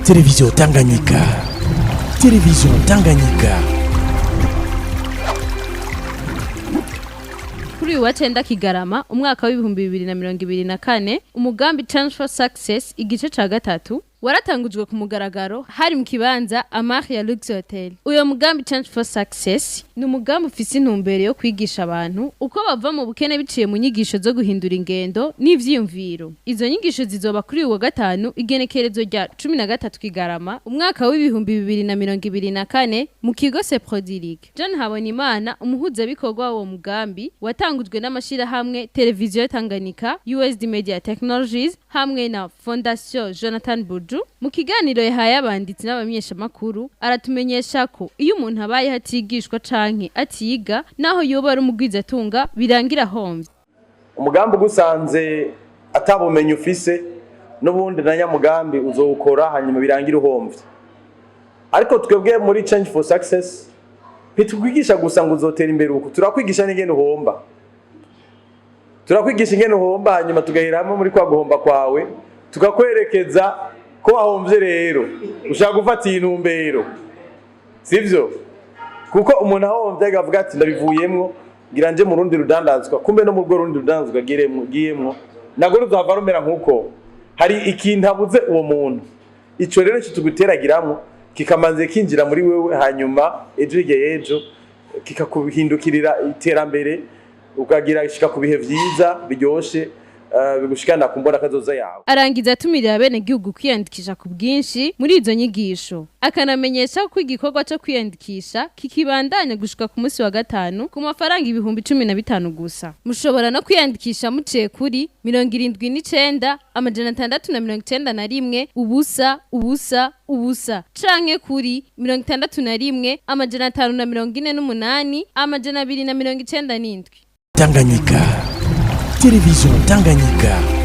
Television Tanganyika. Television Tanganyika. Kuri uyu wa cenda Kigarama umwaka w'2024, umugambi Change for Success igice ca gatatu waratangujwe ku mugaragaro, hari mu kibanza Amaria Lux Hotel. Uyo mugambi Change for Success ni umugambi ufise intumbero yo kwigisha abantu uko bava mu bukene biciye mu nyigisho zo guhindura ingendo n'ivyiyumviro. Izo nyigisho zizoba kuri uyu wa gatanu, igenekerezo rya 13 Kigarama umwaka w'2024, mu kigo Seprodiric. John Habonimana, umuhuzabikorwa w'uwo mugambi watangujwe n'amashirahamwe Televiziyo Tanganyika, USD Media Technologies hamwe na Fondation Jonathan Buju, mu kiganiro yahaye abanditsi n'abamenyeshamakuru aratumenyesha ko iyo umuntu abayeho atigishwa canke atiga, naho yoba ari umugwizatunga, birangira ahomvye. Umugambi ugusanze atabumenyi ufise, n'ubundi na nyamugambi uzowukora, hanyuma birangira uhomvye. Ariko twebwe muri Change for Success ntitwigisha gusa ngo uzotera imbere uku, turakwigisha n'ingene uhomba. Turakwigisha ingene uhomba, hanyuma tugahera hamwe muri kwa guhomba kwawe, tukakwerekeza ko wahomvye. Rero ushaka gufata iyi ntumbero, sivyo? Kuko umuntu ahomvye agavuga ati: "Ndabivuyemwo, ngira nje mu rundi rudandazwa." Kumbe no mu rwo rundi rudandazwa giyemwo nagwo ruzohava rumera nkuko hari ikintu abuze uwo muntu. Ico rero kituguteragiramwo, kikamanze kinjira muri wewe, hanyuma ejo hirya y'ejo kikakuhindukirira iterambere, ukagira shika ku bihe vyiza biryoshe, bigushikana ku mbona kazoza yawe. Arangiza atumirira abenegihugu kwiyandikisha ku bwinshi muri izo nyigisho, akanamenyesha ko igikorwa co kwiyandikisha kikibandanya gushika ku munsi wa gatanu ku mafaranga 15,000 gusa. Mushobora no kwiyandikisha muciye kuri 79 691 0 0 0 canke kuri 61 548 297. Tanganyika. Television Tanganyika.